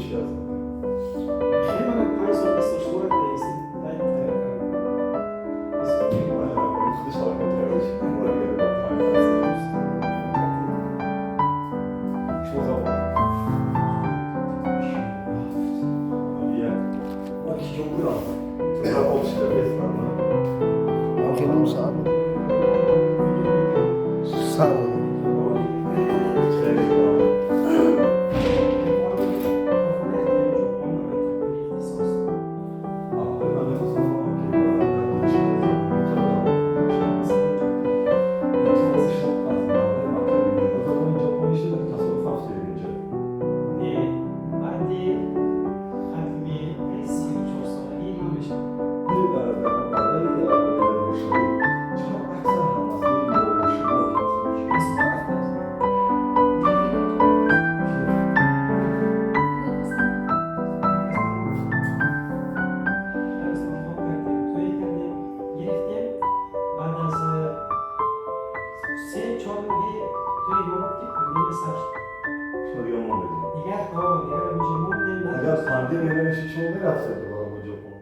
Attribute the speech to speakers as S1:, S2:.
S1: Чӣ аст?
S2: Хеле ман 5 сол 24 дай тайёр кардам.
S1: Худаш аллакай тайёр шуд. Шумо забон як ман киҷо будам? Об шида бестам.
S3: Хеле сар сар.
S1: Хеле. Ман мехостам фаҳмам, ки дар тоҷикистон шумо аз давраи мактаби миёна забони ҷопонӣ шуда, тасодуфан рафтед инҷо?
S2: Не, баъди хатми 34 солагӣ ман мешавам.
S1: Дар давраи оиладоршавӣ чаро аксар ҳамаслои мо бо шумо ки масалан
S2: Аз кор рафтааст. Шаҳристонҳо кардем, тӯй кардем, гирифтем. Баъд аз 3-4 моҳи тӯи мо буд, ки пандемия сар шуд.
S1: Шумо дига мондед?
S2: Дигар, дигар ҳаминҷо мондем.
S1: Агар пандемия намешуд, шумо мерафтед дубора бо Ҷопон?